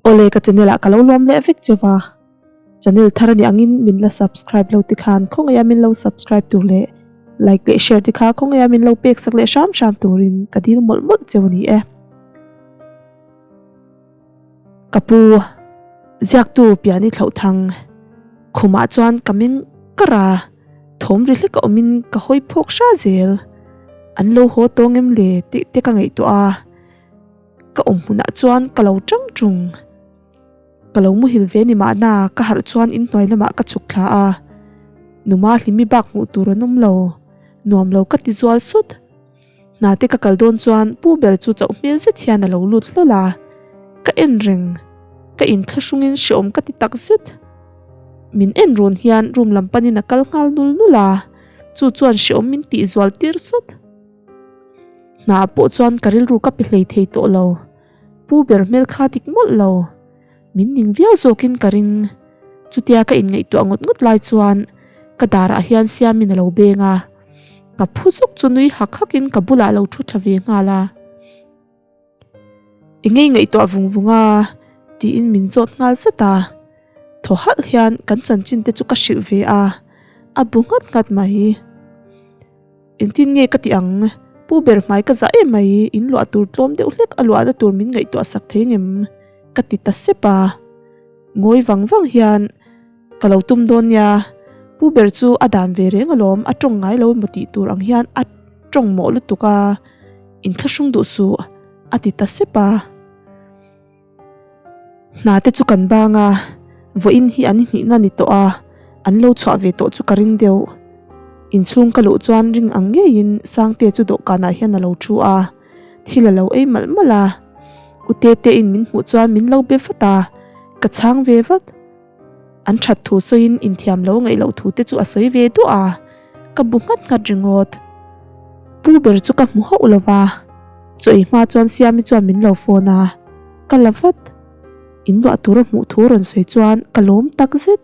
Awle ka channel ah ka lo lawm leh vek cheu va, channel thar anih angin min la subscribe lo tikhan khawngaih a min lo subscribe tur leh like leh share te kha khawngaih a min lo pek sak leh hram hram turin ka dil mawlh mawlh cheu a ni e. Ka pu, ziaktu Piani Thlauhthang khumah chuan ka meng kar a, thawm ri hlek a awmin ka hawi phawk hra zel. An lo haw tawng em le tih te ka ngaihtuah a, ka awm hmunah chuan ka lo tang tung. Ka lo muhil ve ni mahna ka harh chuan inhnuai lamah ka chhuk thla a, numa hlimi bak hmuh tur an awm lo, nuam lo ka ti zual sut. Hna te ka kal dawn chuan pu ber chu chauh hmel zet hian a lo lut hlawl a, ka en reng, ka inthlahrungin hreawm ka ti tak zet. Min en run hian room lam panin a kal nghal nul nul a, chu chuan hreawm min tih zual tir sawt. Hna pawh chuan ka rilru ka pe hlei thei tawh lo, pu ber hmel kha dik mawlh lo, min ning viau zawkin ka ring. Chutia ka inngaihtuah ngawt ngawt lai chuan ka darah hian Siamin a lo beng a. Ka phu zuk chu nui hak hak in ka bulah lo thu thla ve nghal a. I ngei ngaihtuah vung vung a tiin min zawt nghal zat a. Thaw halh hian kan chanchin te chu ka hrilh ve a, a bu nghat nghat mai. Engtin nge ka ti ang? Pu ber hmai ka zah em mai, in luah tur tlawm deuh hlek a luahna tur min ngaihtuah sak thei ngem? Ka ti ta sep a. Ngawi vang vang hian. Ka lo tum dawn nia, pu ber chu a dan ve reng alawm, a tawng ngai lo emaw tih tur ang hian a tawng mawh lutuk a, inthlahrung duh suh a ti ta sep a. Hna te chu kan bang a, vawiin hi an hnihna ni tawh a, an lo chhuah ve tawh chu ka ring deuh. Inchhung ka luh chuan ring ang ngeiin Sangtea chu dawhkanah hian a lo thu a, thil a lo ei malh malh a. U Tetein min hmuh chuan min lo be vat a, ka chhang ve vat. An that thu sawiin inthiam lo ngaih loh thu te chu a sawi ve duah a, ka bu nghat nghat ringawt. Pu ber chu ka hmu hauh lo va, chaw ei hma chuan Siami chuan min lo phone a, ka la vat. In luah tur a hmuh thu rawn sawi chuan ka lawm tak zet.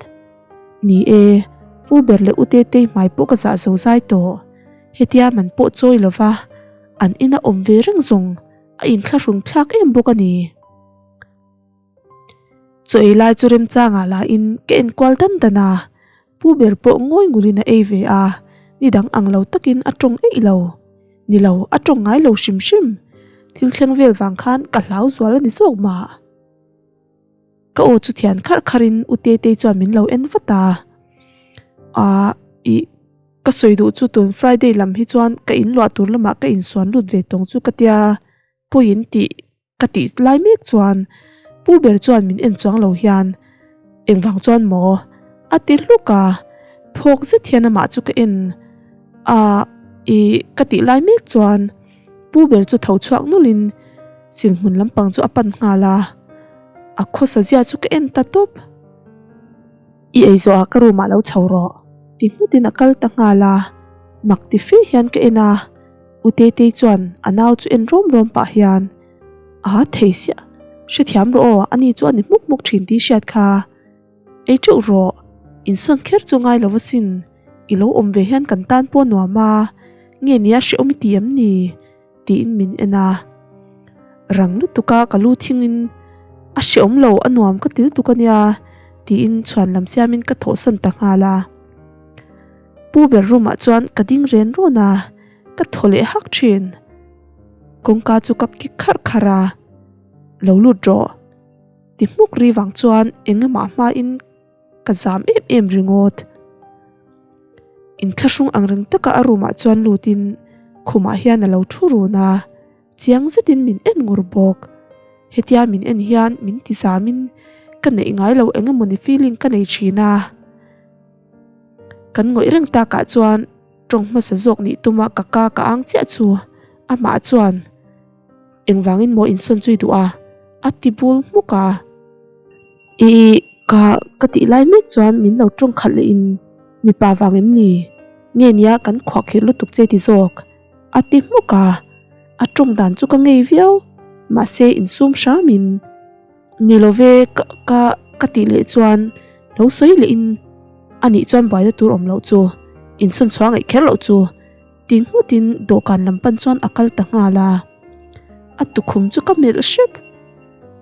Ni e, Pu ber leh U Tetei hmai pawh ka zah zo zai tawh. Hetia man pawh chawi lo va, an ina awm ve reng zawng a inthlahrung thlak em bawk a ni. Chaw ei lai chu remchangah lah in ka enkual dan dan a, pu ber pawh ngawi ngulin a ei ve a, ni dang ang lo takin a tawng eih lo. Ni lo, a tawng ngai lo hrim hrim. Thil thleng vel vang khan ka hlau zual a ni zawk mah. Ka aw chu thian kharh kharhin U Tetei chuan min lo en vat a, Aa, ih, ka sawi duh chu tun Friday lam hi chuan ka inluah tur lamah ka insuan lut ve tawng chu ka tia, Puiin tih Ka tih lai mek chuan pu ber chuan min en chuang lo hian engvang chuan maw a ti hluk a, phawk zet hian amah chu ka en a i ka tih lai mek chuan pu ber chu tho chhuak nawlhin silhmun lampang chu a pan nghal a, a khawsa zia chu ka en ta tawp. I ei zawhah ka room ah lo chho rawh ti nghutin a kal ta nghal a, mak ti fe hian ka en a. U Tetei chuan a nau chu en rawm rawm pah hian, A thei siah, hrethiam rawh aw, ani chu a ni hmuk hmuk thin tih hriat kha. Ei teuh rawh, insawn kher chu ngai lo asin, i lo awm ve hian kan tan pawh nuam a, nge nia hrehawm i ti em ni? tiin min en a. Rang lutuk a ka lu thingin, A hrehawm lo, a nuam ka ti lutuk a nia, tiin chhuan lam siamin ka thawhsan ta nghal a. Pu ber room ah chuan ka ding ren rawn a, ka thaw leh hak thin. Kawngka chu ka kik kharh kharh a, Lo lut rawh. Ti hmuk ri vang chuan eng emaw hma in ka zam em em ringawt. Inthlahrung ang reng taka a room ah chuan lut in khumah hian a lo thu run a, chiang zet in min en ngur bawk. Hetia min en hian min ti zam in ka neih ngai lo eng emawni feeling ka nei thin a. Kan ngawih reng takah chuan tawng hmasa zawk nih tuma ka ka ka ang chiah chu amah chuan engvangin maw insawn chui duh a a ti bul hmuk a. I ka ka tih lai mek chuan min lo tawng khalh leh in mipa vang em ni nge nia kan khuahkhirh lutuk che ti zawk a ti hmuk a, a tawng dan chu ka ngei viau mahse insum hram in. Ni lo ve ka ka ka tih leh chuan lo sawi leh in a nih chuan buaina tur awm loh chu insawn chhuah ngaih kher loh chu ti nghut in dawhkan lam pan chuan a kal ta nghal a, a tukhum chu ka melh hrep.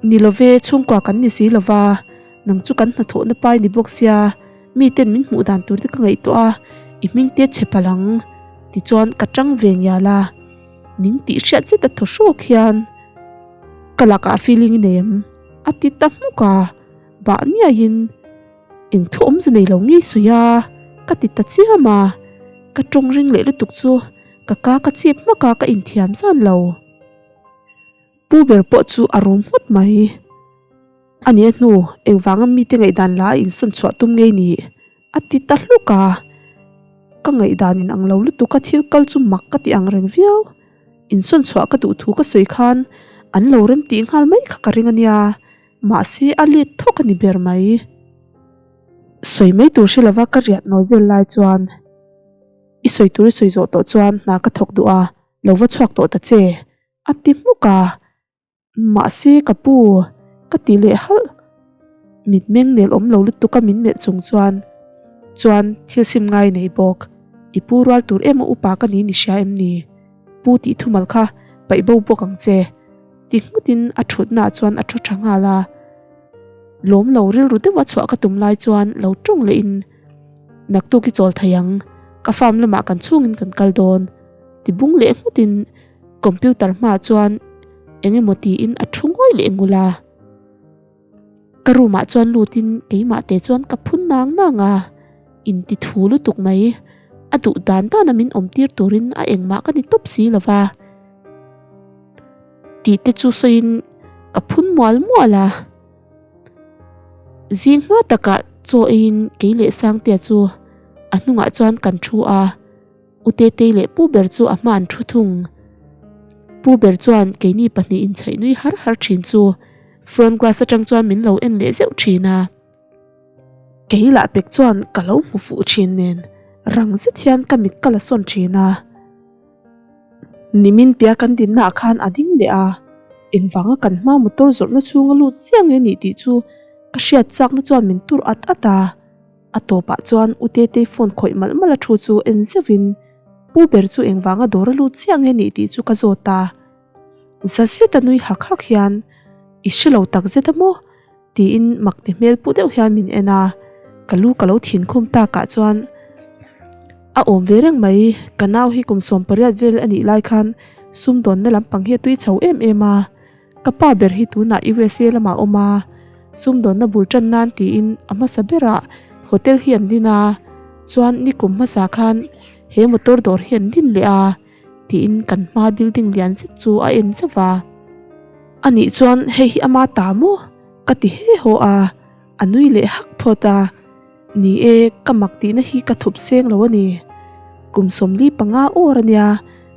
Ni love, chhungkua kan ni si lova, nang chu kan hnathawhna pai ni bawk sia, miten min hmuh dan tur te ka ngaihtuah a, i hming te chhe palh ang. Tichuan ka tang ve ngial a, ning tih hriat zet a thaw hrawk hian ka lakah feeling i nei em? A ti ta hmuk a, bah niaiin eng thu awmze nei lo ngei sawi a, ka ti ta chiam a, ka tawng ring leh lutuk chu ka ka ka chip hmak a, ka inthiam zan lo. Pu ber pawh chu a rum nghut mai. A nia hnu, engvanga mite ngaihdan la a insawn chhuah tum ngei ni? A ti ta hluk a. Ka ngaihdan in ang lo lutuk a thil kal chu mak ka ti ang reng viau. Insawn chhuah ka duh thu ka sawi khan an lo rem tih nghal mai kha ka ring a nia. Mahse a let thawk a ni ber mai. Sawi mai tur hre lova ka riat nawi vel lai chuan i sawi tur i sawi zawh tawh chuan hna ka thawk duh a, lo va chhuak tawh ta che. A ti hmuk a, mahse ka pu ka ti leh halh. Mitmeng nel awm lo lutuk a min melh chung chuan chuan thil sim ngai nei bawk. I pu rual tur em a upa ka ni ni hria em ni? Pu tih thumal kha paih bo bawk ang che. Ti nghutin a thutnaah chuan a thu tha nghal a. Lawm lo rilru deuh a chhuah ka tum lai chuan lo tawng lehin naktuk i chawl thei ang, ka farm lamah kan chhungin kan kal dawn. Ti bung leh nghutin Computer hmaah chuan eng emaw tiin a thu ngawi leh ngul a. Ka room ah chuan lutin keimah te chuan ka phun nang nang a, inti thu lutuk mai. A duh dan dan a min awm tir turin a engmah ka ni tawp si lo va. Tih te chu sawiin ka phun mual mual a. Zing hma takah chaw eiin kei leh Sangtea chu a hnungah chuan kan thu a. U Tetei leh Pu ber chu a hma an thu thung. Pu ber chuan keini pahnihin inchhaih nui har har thin chu front glass atang chuan min lo en leh zeuh thin a. Kei lah pek chuan ka lo hmu fuh thin nen rang zet hian ka mit ka la sawn thin a. Nimin pia kan dinna ah khan a ding leh a, engvanga kan hma motor zawrhna chhunga lut chiang nge nih tih chu ka hriat chakna chuan min tur at at a. A tawpah chuan U Tetei phone khawih malh malh a thu chu en zeuhin Pu ber chu engvanga dawr a lut chiah nge nih tih chu ka zawt a. Za zet a nui hak hak hian I hre lo tak zet a maw? tiin mak ti hmel pu deuh hian min en a, ka lu ka lo thin khum takah chuan a awm ve reng mai. Ka nau hi kum 18 vel a nih lai khan sumdawnna lampang hi a tui chho em em a. Ka pa ber hi tunah USA lamah a awm a, sumdawnna bul tan nan tiin a hmasa berah hotel hi an din a, chuan nikum hmasa khan he motor dawr hi an din leh a tiin kan hma building lian zet chu a en zauh va. Anih chuan hei hi ama ta maw? ka ti he haw a, a nui leh hak phawt a. Ni e, ka mak tihna hi ka thup seng lo a ni. Kum 45 awr a nia,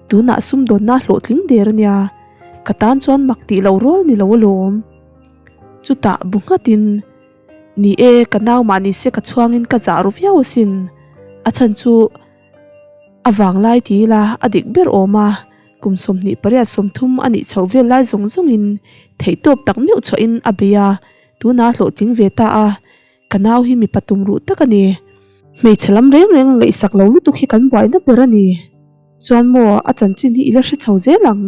tunah sumdawnna hlawhtling der a nia. Ka tan chuan mak tih loh rual ni lo alawm. Chutah bu nghatin, Ni e, ka nau mah ni se ka chhuangin ka zah ru viau asin. A chhan chu a vanglai ti ila a dik ber awm a, kum 28 30 a nih chhoh vel lai zawng zawngin theihtawp tak meuh chhuahin a bei a, tunah hlawhtling ve ta a. Ka nau hi mipa tum ruh tak a ni. Hmeichhe lam reng reng a ngaihsak lo lutuk hi kan buaina ber a ni. Chuan maw a chanchin hi i la hre chho zel ang?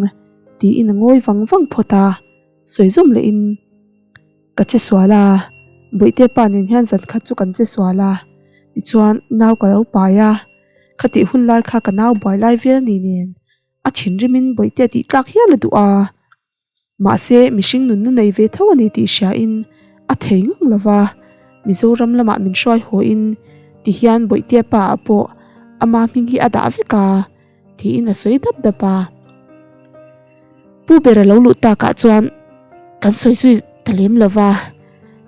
tiin a ngawi vang vang phawt a, sawi zawm lehin ka che sual a, Bawihte pa nen hian zan khat chu kan che sual a, tichuan nau ka lo pai a, khatih hun lai kha ka nau buai lai vel ni nen a thinrimin Bawihte a tih tlak hial a duh a. Mahse, mihring nunna nei ve tho a ni tih hriain a thei ngang lo va, Mizoram lamah min hruai hawiin tihian Bawihtea pa ah pawh ama hming hi a dah vek a, tiin a sawi dap dap a. Pu ber a lo luh takah chuan kan sawi zui ta lem lo va,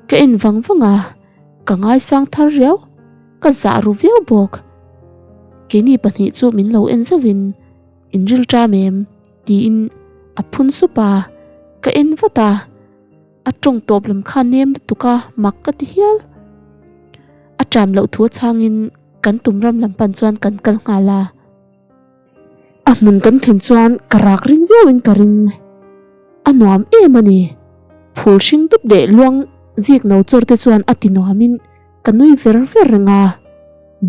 ka en vang vang a, ka ngaisang thar riau, ka zah ru viau bawk. Keini pahnih chu min lo en zauhin In rilṭam em? Tiin a phun sup a, ka en vat a, a tawng tawp lam kha nem lutuk a, mak ka ti hial. A ṭam loh thu a chhangin kan tum ram lam pan chuan kan kal nghal a. A hmun kan thlen chuan ka rak ring viauin ka ring. A nuam em a ni. Phul hring dup leh luang zik no chawr te chuan a ti nuamin ka nui ver ver reng a.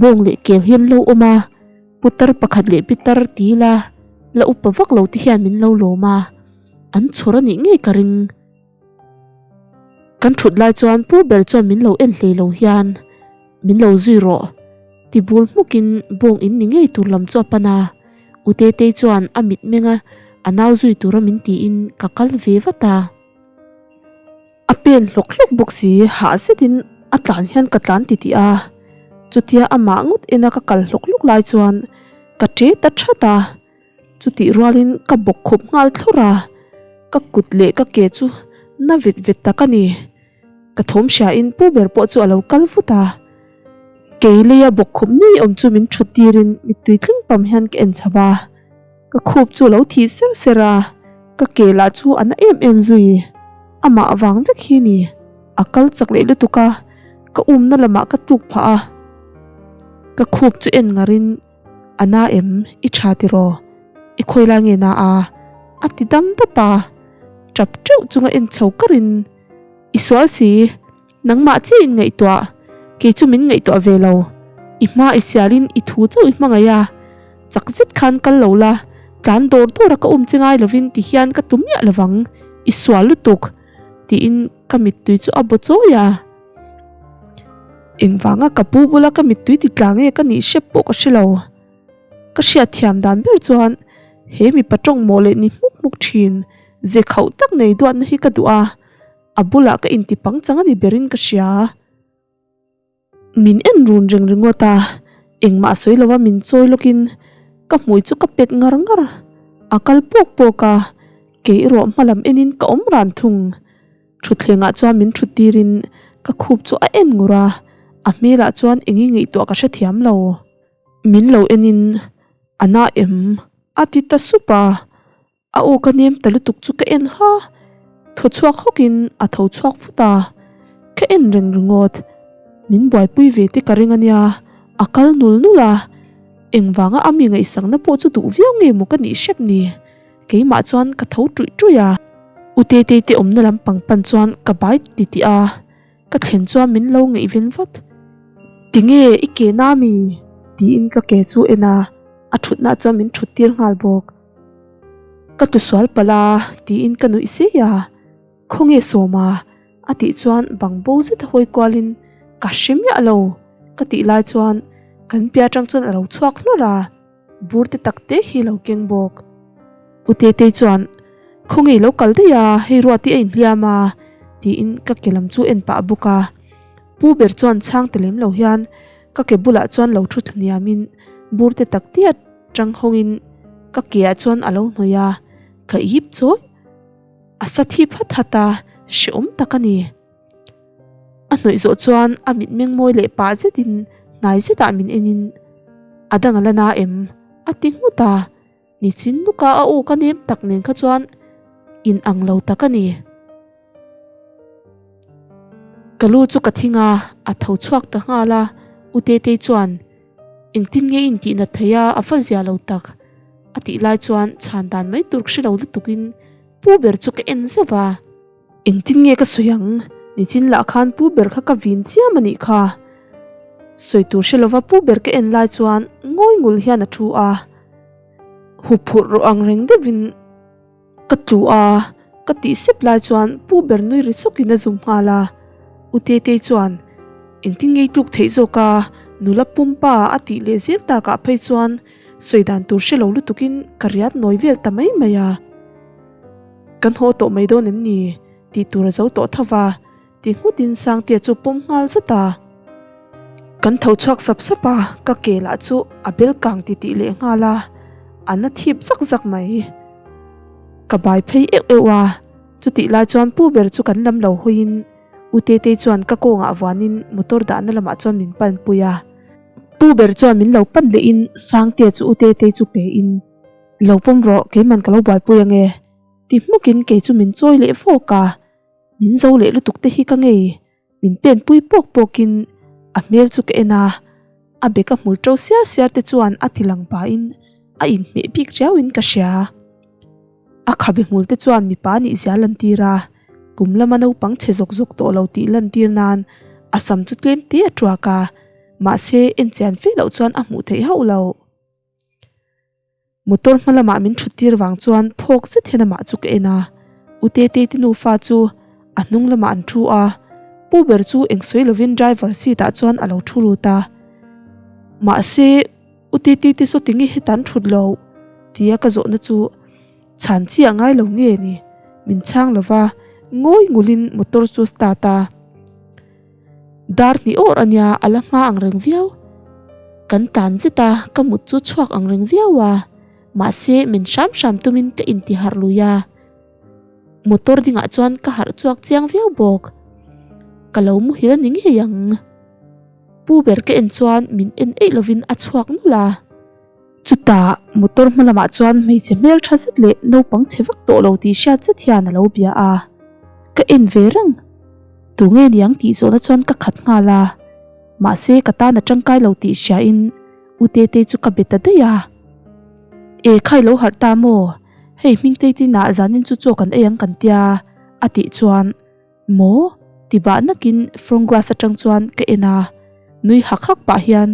Bawng leh kel hi an lo awm a. Putar pakhat leh pitar ti ila la upa vak lo te hian min lo lawm a, an chhawr a nih ngei ka ring. Kan thut lai chuan pu ber chuan min lo en hlei lo hian min lo zui rawh ti bul hmukin bawng in ni ngei tur lam chu a pan a. U Tetei chuan a mitmeng a a nau zui tura min tiin ka kal ve vat a. A pen hlawk hlawk bawk si, hah zetin a tlan hian ka tlan titih a. Chutia amah ngawt ena ka kal hlawk hlawk lai chuan ka ṭe ta ṭhat a. Chutih rualin ka bawk khup nghal thlawrh a, ka kut leh ka ke chu na vet vet tak a ni. Ka thawm hriain pu ber pawh chu a lo kal vut a. Kei leia bawk khup nei awm chu min ṭhut tirin mittui tling pam hian ka en chho a. Ka khup chu a lo thih ser ser a, ka ke lah chu a na em em zui. Amah vang vek hi ni, a kal chak leh lutuk a, ka umna lamah ka tluk phah a. Ka khup chu en ngarin A na em? I tha tiraw? I khawi lai nge na a? A ti dam dap a, tap teuh chunga en chho karin, I sual si, nangmah chiah in ngaihtuah, kei chu min ngaihtuah ve lo, i hma i sialin i thu chauh i hmangaih a, chak zet khan kal lo la, tlan dawr dawr a ka um che ngai lovin ti hian ka tu miah lovang, i sual lutuk, tiin ka mittui chu a baw chawi a. Engvanga ka pu bula ka mittui ti tla nge ka nih hrep pawh ka hre lo. Ka hriat thiam dan ber chuan he mipa tawng mawh leh ni hmuk hmuk thin ze khauh tak nei duatna hi ka duh a, a bulah ka inti pangchang a ni berin ka hria. Min en run reng ringawt a, engmah sawi lova min chawi lawkin ka hmui chu ka pet ngar ngar. A kal pawk pawk a, kei erawh hmalam enin ka awm ran thung. Thutthlengah chuan min thut tirin ka khup chu a en ngur a, a hmelah chuan eng i ngaihtuah ka hrethiam lo. Min lo enin a na em? a ti ta sup a, a aw ka nem ta lutuk chu ka en ha, thaw chhuak hawkin a tho chhuak vut a, ka en reng ringawt. Min buaipui ve te ka ring a nia, a kal nul nul a, engvanga a mi ngaihsakna pawh chu duh viau nge maw ka nih hrep ni? Keimah chuan ka tho ṭuih ṭuih a. U Tetei te awmna lampang pan chuan ka bai titih a, ka thlen chuan min lo ngaihven vat. Tinge i ke na mi? tiin ka ke chu en a, a ṭhutna chuan min ṭhut tir nghal bawk. Ka tusual palh a tiin ka nuih sei a, Khawnge Sawma? a tih chuan bang bo zet a hawi kualin ka hre miah lo ka tih lai chuan kan piah atang chuan a lo chhuak hlawrh a. Bur te tak te hi lo keng bawk. U Tetei chuan, Khawnge lo kal daih a, hei Ruati a inhliam a, tiin ka ke lam chu en pah bawk a. Pu ber chuan chhang ta lem lo hian ka ke bulah chuan lo thu thaniamin bur te tak te atang hawngin ka ke ah chuan a lo hnawih a, ka ip chawi. A sa thi phat hat a, hrehawm tak a ni. A hnawih zawh chuan a mitmeng mawi leh pah zetin hnai zetah min enin a dang a la na em? a ti nghut a, nichin luka a aw ka nem tak nen kha chuan in ang lo tak a ni. Ka lu chu ka thing a, a tho chhuak ta nghal a, U Tetei chuan engtin nge in tih nat thei a, a va zia lo tak a tih lai chuan chhan dan mai tur hre lo lutukin pu ber chu ka en zeuh a. Engtin nge ka sawi ang? Nichin lah khan pu ber kha ka vin chiam a nih kha. Sawi tur hre lova pu ber ka en lai chuan ngawi ngul hian a thu a. Huphurh rawh ang reng deuhin ka tlu a, ka tih sep lai chuan pu ber nui ri sawkin a zum nghal a. U Tetei chuan engtin nge i tluk theih zawk a, nula pumpa a tih leh zel takah phei chuan sawi dan tur hre lo lutukin ka riat nawi vel ta mai mai a. Kan haw tawh mai dawn em ni? tih tur a zo tawh tho va, ti nghutin Sangtea chu pawm nghal zat a. Kan tho chhuak sap sap a, ka ke lah chu a bel kang ti tih leh nghal a, a na thip zak zak mai. Ka bai phei euh euh a, chutih lai chuan pu ber chu kan lam lo hawiin U Tetei chuan ka kawngah vuanin motor dahna lamah chuan min panpui a. Pu ber chuan min lo pan lehin Sangtea chu U Tetei chu pein Lo pawm rawh, keiman ka lo buaipui ange, ti hmukin kei chu min chawi leh fawk a, min zo leh lutuk te hi ka ngei, min pen pui pawk pawkin a hmel chu ka en a, a beka hmul ṭo siar siar te chuan a ti lang pahin a inhmeh bik riauin ka hria. A khabe hmul te chuan mipa nih zia lantir a, kum lama naupang chhe zawk zawk tawh lo tih lantir nan a sam chu tlem te a ṭuak a, mahse enchian fe loh chuan a hmuh theih hauh loh. Motor hma lamah min thut tir vang chuan phawk zet hian amah chu ka en a, U Tetei te nufa chu A hnung lamah an thu a, pu ber chu eng sawi lovin driver seat ah chuan a lo thu lut a. Mahse, U Titi te saw tinge heta an thut loh? tia ka zawhna chu chhan chi a ngai lo nge ni? Min chhang lova, ngawi ngulin motor chu a start a. Dar hnih awr a nia, a la hma ang reng viau. Kan tlan zet a, ka mut chu chhuak ang reng viau a. Mahse, min hram hram tumin ka intiharh lui a. Motor dingah chuan ka harh chhuak chiang viau bawk. Ka lo muhil a ni ngei ang. Pu ber ka en chuan min en eih lovin a chhuak nawlh a. Chutah motor hma lamah chuan hmeichhe hmel tha zet leh naupang chhe vak tawh lo tih hriat zet hian a lo bia a. Ka en ve reng. Tunge niang tih zawhna chuan ka khat nghal a. Mahse ka tan a tangkai lo tih hriain U Tetei chu ka be ta daih a. E khai lo harh ta maw? Hei Hmingtei tinah zanin chu chaw kan ei ang kan tia a tih chuan Maw? ti bah nakin front glass atang chuan ka en a, nui hak hak pah hian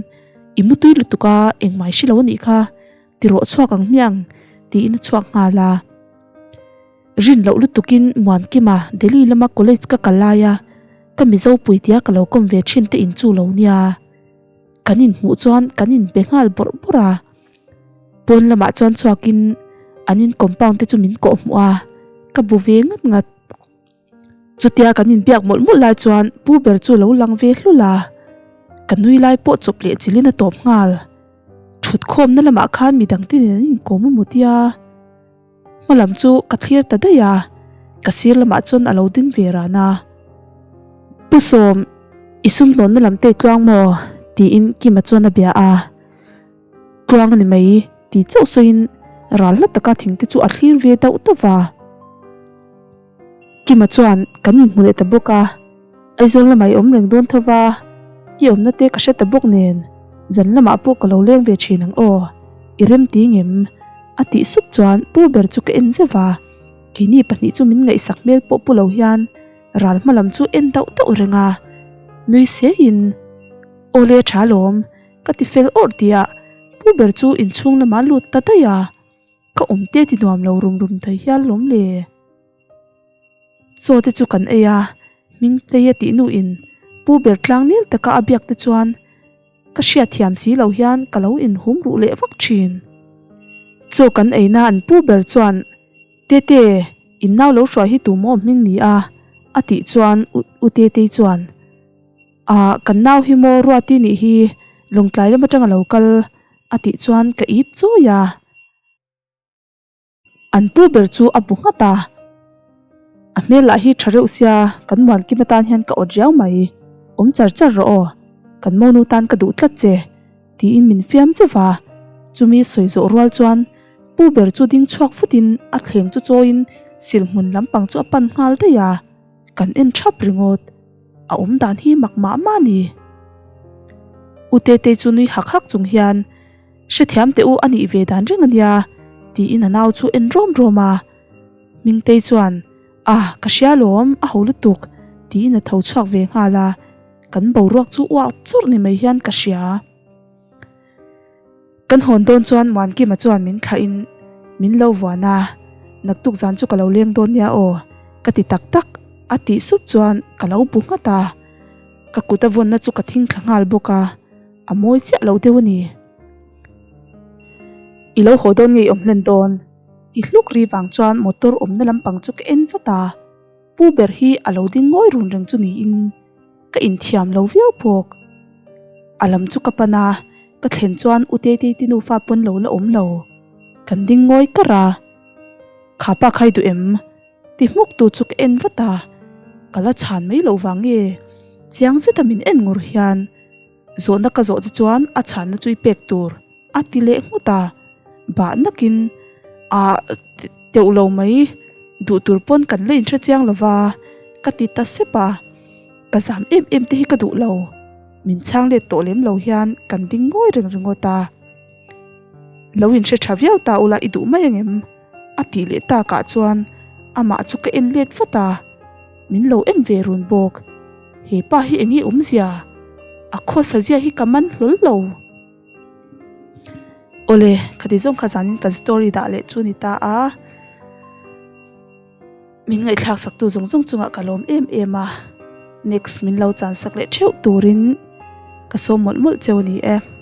I mutui lutuk a, engmah i hre lo anih kha, ti rawh chhuak ang hmiang tiin a chhuak nghal a. Rin loh lutukin Muankima Delhi lama college ka kal lai a, ka Mizo pui tia ka lo kawm ve thin te in chu lo nia. Kan inhmuh chuan kan inbe nghal bawrh bawrh a. Pawn lamah chuan chhuakin an in compound te chu min kawh hmuh a, ka bu ve ngat ngat. Chutia kan inbiak mawlh mawlh lai chuan pu ber chu lo lang ve hlul a, ka nui lai pawh chawp leh chilhin a tawp nghal. Thut khawmna lamah khan midang te nen an inkawm a mu tia. Hma lam chu ka thlir ta daih a, ka sir lamah chuan a lo ding ve ran a. Pu Sawm, i sumdawnna lam te i tluang maw? tiin Kima chuan a bia a. Tluang a ni mai tih chauh sawiin ral hla taka thing te chu a thlir ve dauh dauh va. Kima chuan kan inhmu leh ta bawk a, Aizawl lamah i awm reng dawn tho va, i awmna te ka hre ta bawk nen, zan lamah pawh ka lo leng ve thin ang aw, i rem ti ngem? A tih sup chuan pu ber chu ka en zeuh a, keini pahnih chu min ngaihsak hmel pawh pu lo hian ral hma lam chu en dauh dauh reng a, nui seiin, Aw le tha lawm, ka ti fel awrh tihah pu ber chu inchhung lamah a lut ta daih a. Ka awm te ti nuam lo rum rum thei hial lawm le. Chaw te chu kan ei a, Hmingtei a tih nuin Pu ber tlang nil taka a biak te chuan ka hriatthiam si lo hian ka lo inhum ruh leh vak thin. Chaw kan eina an pu ber chuan Tete, in nau lo hruai hi tu maw hming ni a? a tih chuan U Tetei chuan Ah, kan nau hi maw Ruati nih hi Lawngtlai lam atanga lo kal a tih chuan ka ip chawi a. An pu ber chu a bu nghat a, a hmel lah hi tha reuh sia kan Muankim atan hian ka awt riau mai, awm char char rawh aw, kan monu tan ka duh tlat che tiin min fiam zeuh a, chumi sawi zawh rual chuan pu ber chu ding chhuak futin a thleng chu chawiin silhmun lampang chu a pan nghal daih a, kan en thap ringawt. A awm dan hi mak mah mah a ni. U Tetei chu nui hak hak chung hian, Hrethiam teh u a nih ve dan reng a nia, tiin a nau chu en rawm rawm a. Hmingtei chuan, Ah, ka hria lawm, a ho lutuk, tiin a tho chhuak ve nghal a. Kan boruak chu uap churh ni mai hian ka hria. Kan hawn dawn chuan Muankima chuan min thlah in min lo vuan a, naktuk zan chu ka lo leng dawn nia aw, ka ti tak tak a tih sup chuan ka lo bu nghat a, ka kut a vawnna chu ka thing thla nghal bawk a, a mawi chiah lo deuh a ni. I lo haw dawn nge i awm hlen dawn? Ti hluk ri vang chuan motor awmna lampang chu ka en vat a, pu ber hi a lo ding ngawi run reng chu niin. Ka inthiam lo viau bawk. A lam chu ka pan a, ka thlen chuan U Tetei te nufa pawn lo la awm lo. Kan ding ngawi kar a. Kha pa khai duh em? Ti hmuk tu chu ka en vat a. Ka la chhan mai loh vang nge? Chiang zeta min en ngur hian zawhna ka zawh che chuan a chhanna chu i pek tur a ti leh nghut a. Bah nakin ah teuh lo mai duh tur pawn kan la inhre chiang lo va ka ti ta sep a. Ka zam em em te hi ka duh lo. Min chhang let tawh lem lo hian kan ding ngawi reng ringawt a. Lo inhre tha viau ta ula i duh mai angem? A tih leh takah chuan amah chu ka en let vat a, min lo en ve run bawk. He pa hi enge awmzia? A khawsa zia hi ka man hlawl lo. Awle, khati zawng kha zanin kan story dah leh chu ni ta a. Min ngaihthlak saktu zawng zawng chungah ka lawm em em a, next min lo chan sak leh theuh turin ka sawm mawlh mawlh cheu a ni e.